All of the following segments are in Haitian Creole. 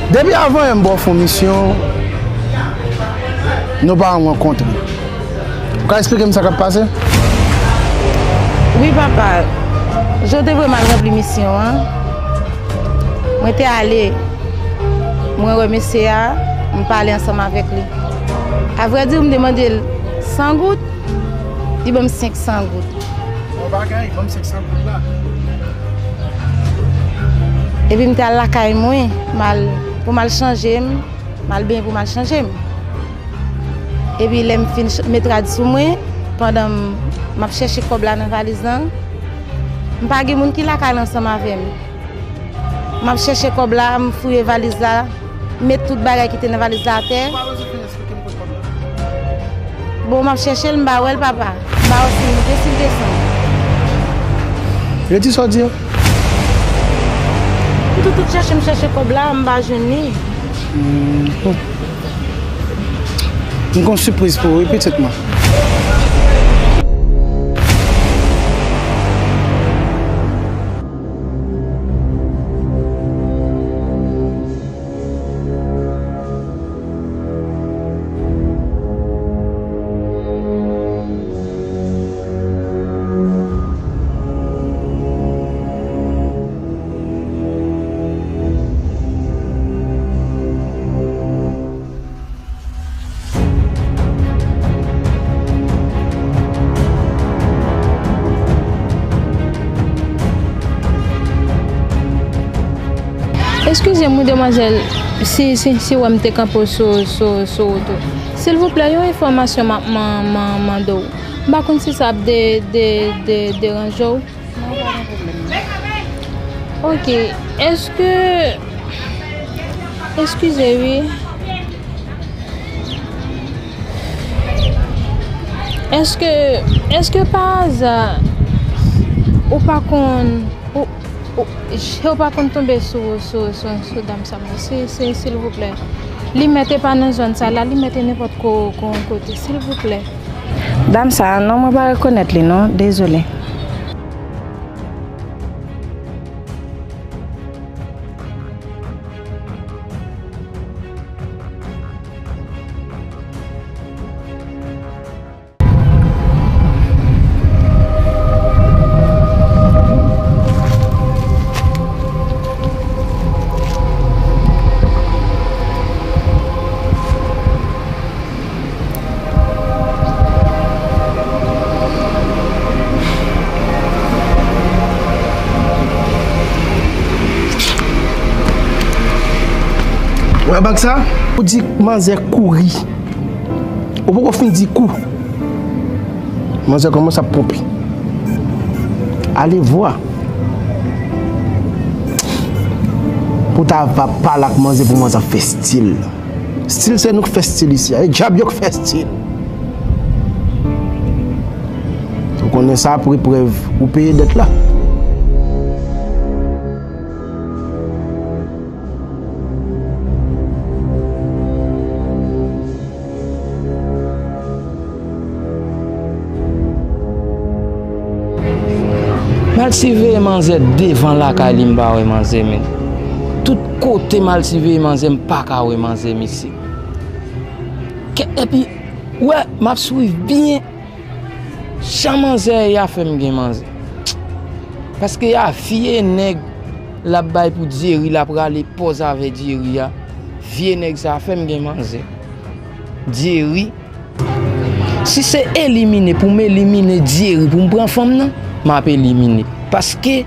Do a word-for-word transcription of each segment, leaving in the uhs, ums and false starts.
Depi avan yè m ba w fon misyon, nou pa rankontre. Ou ka eksplike m sa k ap pase? Wi papa, jan w te voye m al ranpli misyon an, mwen te ale, mwen wè mesye a, m pale ansanm avèk li. Avrèdi, m te mande l san goud, li ban m senk san goud. Bon bagay, ban m senk san goud la. Epi m te al lakay mwen, m al pou m al chanje m, m al benyen pou m al chanje m. Epi lè m fin met rad sou mwen, pandan m ap chèche kòb la nan valiz lan, m pa gen moun ki lakay la ansanm avè m. M ap chèche kòb la, m fouye valiz la, m met tout bagay ki te nan valiz la atè. Bon, m ap chèche l, m pa wè l papa. M pa wè si l monte, si l desann. Redi sa w di an. M tou tout chèche, m chèche kòb la, m pa jwenn li. M gon sipriz pou ou wi pitit mwen. Eskize m wi demwazèl, si, si, si w wè m te kanpe w sou, sou, sou wout ou. Silvouplè, yon enfòmasyon m ap man, man, mande w. M pa konn si sa ap de, de, de, deranje w. Non, pa gen pwoblèm. Ok, èske, eskize wi. Èske, èske pa aza ou pa konn, ou, ou, ou pa konn tonbe sou, sou, sou, sou dam sa mwen, si, si, silvouplè. Li mèt e pa nan zòn sa la, li mèt e nenpòt ko, ko, kote, silvouplè. Dam sa, non, mwen pa rekonèt li, non, dezole. Wè bag sa? Ou di manzè kouri. Ou poko fin di kou. Manzè kòmanse ap ponpe. Alevwa. Pou ta va pale ak manzè pou manzè ap fè stil. Stil se nou k fè stil isi a. E djab yo k fè stil. Ou konnen sa ap eprèv ou peye dèt la. M al siveye manzè devan lakay li, m pa wè manzè, men. Tout kote m al siveye manzè, m pa ka wè manzè, mesye. Kè, epi, wè, m ap swiv byen jan manzè ye a fè m gen manzè. Paske a vye nèg l ap bay pou Dyeri, l ap rale pòz avè Dyeri a. Vye nèg sa a fè m gen manzè. Dyeri. Si se elimine pou m elimine Dyeri pou m pran fanm nan, m ap elimine. Paske,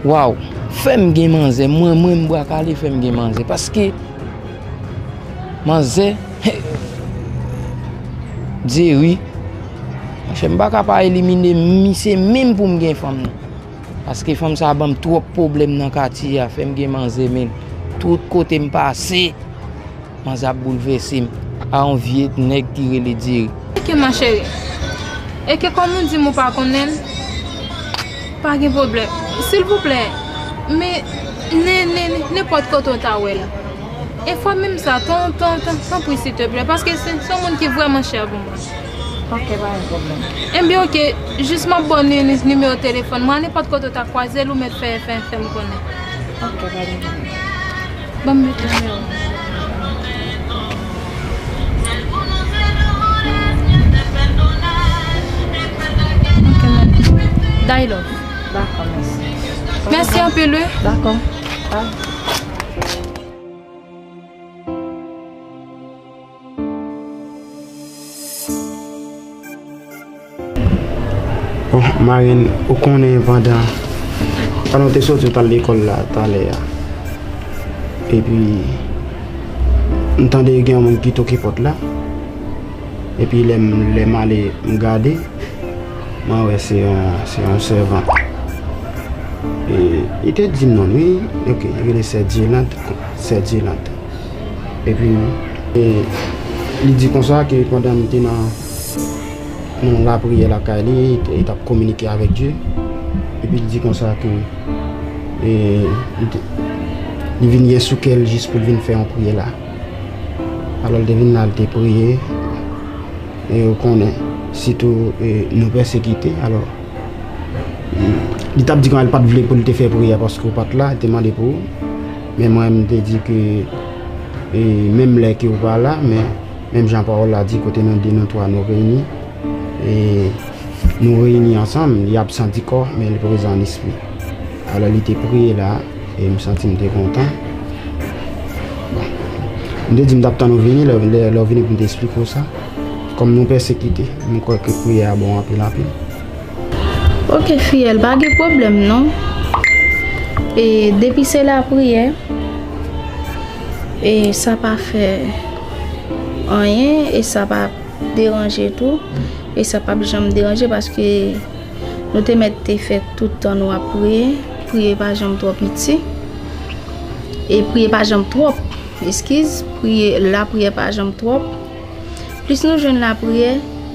waw, fè m gen manzè. Mwen, mwen, m bwa kale fè m gen manzè. Paske, manzè, Dyeri, monchè, m pa ka pa elimine misye menm pou m gen fanm nan. Paske fanm sa a ban m twòp pwoblèm nan katye a, fè m gen manzè, men. Tout kote m pase, manzè ap boulvèse m. A yon vye nèg ki rele Dyeri. Eke ma chérie. Eke kòm ou di m ou pa konnen l, pa gen pwoblèm. Silvouplè, men, nen, nen, nenpòt kote w ta wè l. Enfòme m sa, tan, tan, tan, tanpri, silteplè, paske se, se yon moun ki vrèman chè pou mwen. Ok, pa gen pwoblèm. Enben, ok, jis m ap ba w ni, ni, nimewo telefòn mwen, a nenpòt kote w ta kwaze l, ou mèt fè, fè, fè m konnen. Ok, pa gen pwoblèm. Ban m mete nimewo. Ok, mèsi. Day love. Dakò, mèsi. Mèsi anpil, wi. Dakò. Bye. Bon, marenn, ou konnen pandan, pandan w te soti, w t al lekòl la talè a. Epi, m tande gen yon moun ki toke pòt la. Epi, lè m, lè m ale, m gade, mwen wè se yon, se yon sèvant. E, li te di m non, wi, ok, li rele Sè Dyelant, Sè Dyelant. Epi, e, li di konsa ke pandan m te nan, nan lapriyè lakay li, li t ap kominike avèk Dye. Epi li di konsa ke, e, li te, li vin gen sou kè l jis pou l vin fè yon priyè la. Alò, li te vin la, li te priye. E ou konnen, sitou, e, nou pèsekite, alò, li t ap di kòman l pa t vle pou l te fè priyè paske w pa t la, li te mande pou ou. Men mwen, m te di ke, e, menm lè ke w pa la, men menm jan pawòl la di, kote nou de, nou twa, nou reyini, e nou reyini ansanm, li absan di kò, men li prezan an espri. Alò, li te priye la, e m santi m te kontan. Bon. M te di m t ap tann ou vini, lè, lè, lè w vini pou m te esplike w sa. Kòm nou pèsekite, m kwè ke priyè a bon anpil, anpil. Ok, fiyèl, pa gen pwoblèm, non. E depi se lapriyè, e sa pa fè anyen, e sa pa deranje tou, e sa p ap janm deranje, paske nou te mèt te fè tout tan nou ap priye. Priye pa janm twò piti, e priye pa janm twòp, eskiz, priye, lapriyè pa janm twòp. Plis nou jwenn lapriyè,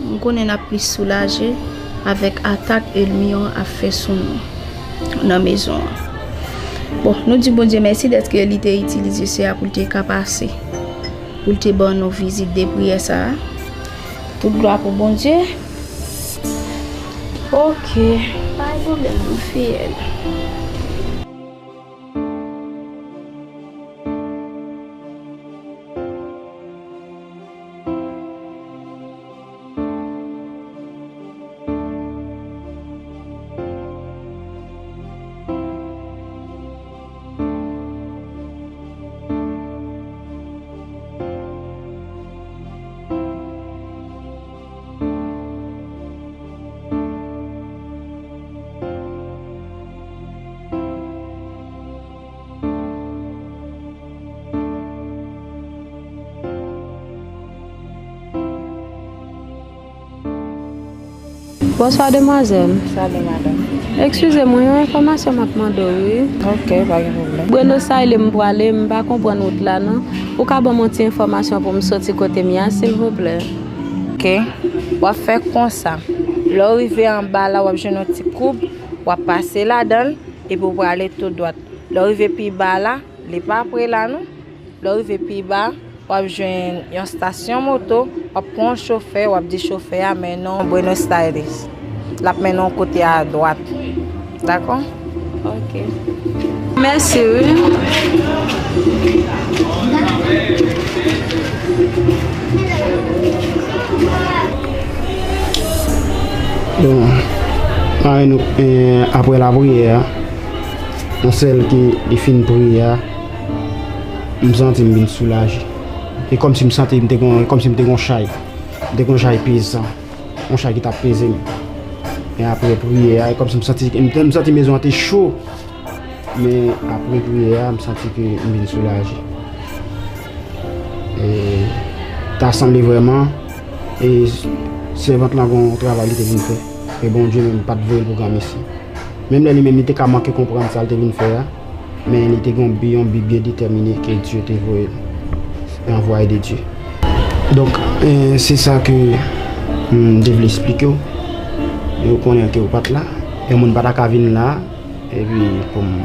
m konnen n ap plis soulaje avèk atak ènmi an ap fè sou nou nan mezon an. Bon, nou di Bondye mèsi dèske li te itilize sè a pou l te ka pase, pou l te ban nou vizit de priyè sa a. Tout glwa pou Bondye. Ok, pa gen pwoblèm, nou fiyèl. Bonswa, demwazèl. Salut, madame. Eskize m, yon enfòmasyon m ap mande w, wi. Ok, pa gen pwoblèm. Buenos Aires m prale, m pa konprann wout la, non. Ou ka ban m yon ti enfòmasyon pou m soti kote m ye a, silvouplè? Ok. W ap fè konsa. Lè w rive anba la, w ap jwenn yon ti koub, w ap pase ladan l, epi w prale tou dwat. Lè w rive pi ba la, li pa pre la, non. Lè w rive pi ba, w ap jwenn yon estasyon moto, w ap pran yon chofè, w ap di chofè a mennen w Buenos Aires. L ap mennen w kote a dwat. Dakò? Ok. Mèsi, wi. Bon, marenn nou, eh, apre lapriyè a, yon sèl ke li fin priye a, m santi m vin soulaje. E kòmsi m santi m te gon, e kòmsi m te gon chay. M te gon chay pezan. Yon chay ki t ap peze m. Men apre priyè a, e kòmsi m santi, m, m santi mezon an te cho. Men apre priyè a, m santi ke m vin soulaje. E ta sanble vrèman, e sèvant lan gon travay li te vin fè. E Bondye menm pa t voye l pou granmesi. Menm lè li menm li te ka manke konprann sa l te vin fè a, men li te gen yon bi, yon bi byen detèmine ke Dye te voye l, un envoyé de Dieu. Donk, eh, se sa ke m te vle esplike w. E w konnen ke w pa t la, yon moun pa ta ka vin la, epi pou m,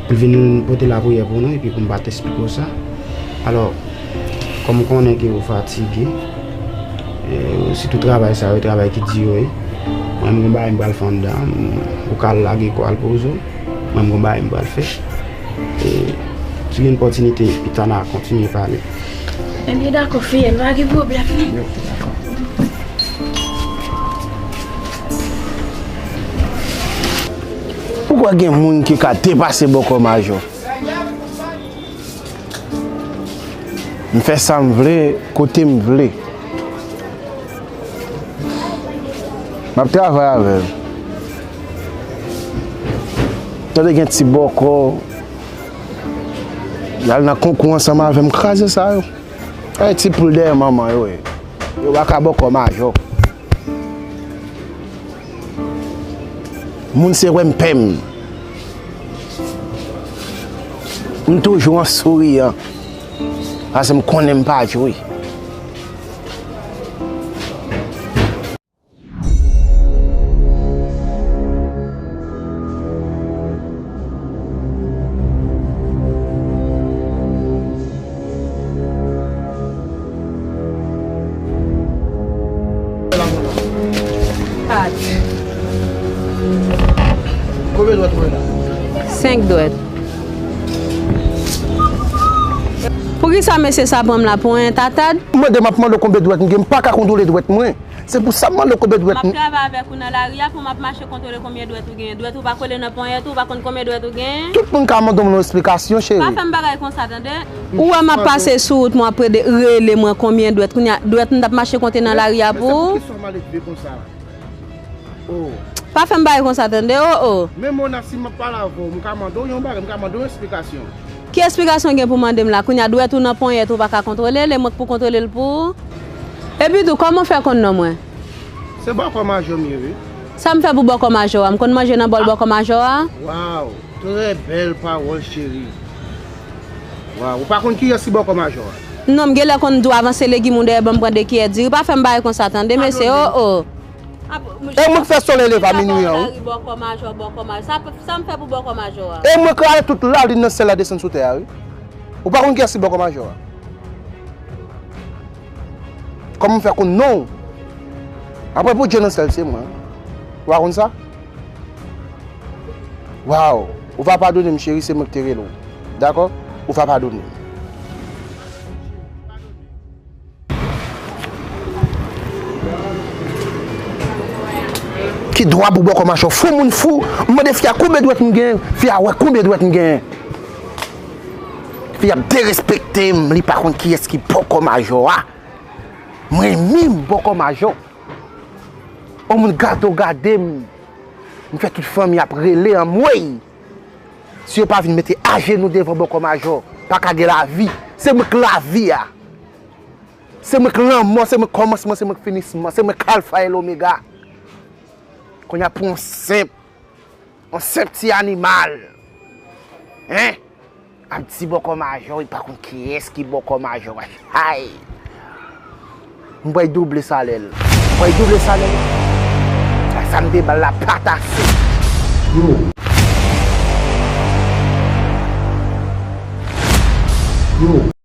pou l vin pote lapriyè pou nou, epi pou m pa t esplike w sa. Alò, kòm ou konnen ke ou fatige, e, sitou travay sa yo, travay ki di yo ye. Mwen, m gon bagay m pral fè anndan, m, ou ka al lage kò al poze w. Mwen, m gon bagay m pral fè. E, Si gen opòtinite, pita n a kontinye pale. Ebyen, dakò, Fiyèl, pa gen pwoblèm, non. Poukwa gen moun ki ka depase bòkò majò? M fè sa m vle, kote m vle. M ap travay avè l. Tande gen ti bòkò, y al nan konkou ansanm avè m, kraze sa yo. Ay, ti poul dèyè manman yo ye. Yo pa ka bòkò majò. Moun se wè m pè m. M toujou an souriyan. Paske m konnen m pa jwe. Kat. Konbyen dwèt ou gen la? Senk dwèt. Poukisa mesye sa pran m la pou en tatad? M mande, m ap mande w konbyen dwèt m gen, m pa ka kontwole dwèt mwen. Se pou sa m mande w konbyen dwèt m. M ap travay avèk ou nan lari a pou m ap mache kontwole konbyen dwèt ou genyen. Dwèt ou pa kole nan ponyèt ou, ou pa konn konbyen dwèt ou genyen. Tout moun ka mande m yon esplikasyon, cheri. Pa fè m bagay konsa, tande. Ou wè m ap pase sou wout mwen, ap rele, rele mwen konbyen dwèt. Kounye a, dwèt m t ap mache konte nan lari a pou ou. Men se poukisa w malelve konsa? Oh. Pa fè m bagay konsa, tande, oh, oh. Men Mona, si m ap pale avè w, m ka mande w yon bagay, m ka mande w yon esplikasyon. Ki esplikasyon gen pou mande m la? Kounye a, dwèt ou nan ponyèt ou pa ka kontwole l, e mwen k pou kontwole l pou ou? Epi tou, kòman w fè konn non mwen? Se bòkò majò m ye, wi. Sa m fè pou bòkò majò a? M konn manje nan bòl bòkò majò a? Waw, trè bèl pawòl, cheri. Waw, ou pa konn kiyès ki bòkò majò a? Non, m genlè konn di w avanse legim ou dèyè ban m pran de kiyè diri. Pa fè m bagay konsa, tande, mesye, oh, oh. E mwen k fè solèy leve a minwi an, wi. Bòkò majò, bòkò majò. Sa, sa m fè pou bòkò majò a? E mwen k rale tout lalin nan syèl la desann sou tè a, wi. Ou pa konn kiyès ki bòkò majò a? Kòman m fè konn non w? Apre Bondye nan syèl, se mwen. Ou pa konn sa? Waw, ou va padone m, cheri, se mwen ki te rele w. Dakò? Ou va padone m. Ki dwa pou bòkò majò? Fou moun fou. M mande fi a konbyen dwèt m genyen. Fi a wè konbyen dwèt m genyen. Fi a derespekte m, li pa konn kiyès ki bòkò majò a. Mwen menm bòkò majò. On moun gade w gade m. M fè tout fanmi ap rele anmwey. Si yo pa vin mete ajenou devan bòkò majò, pa ka gen lavi. Se mwen k lavi a. Se mwen k lanmò, se mwen k kòmansman, se mwen k finisman, se mwen k alfa e lomega. Kounye a pou yon senp, yon senp ti animal. Hein? Ap di bòkò majò, li pa konn kiyès ki bòkò majò a. Hay! M pral double salè l. M pral double salè l. Sa m te ba l la pa t ase. Yo. Yo.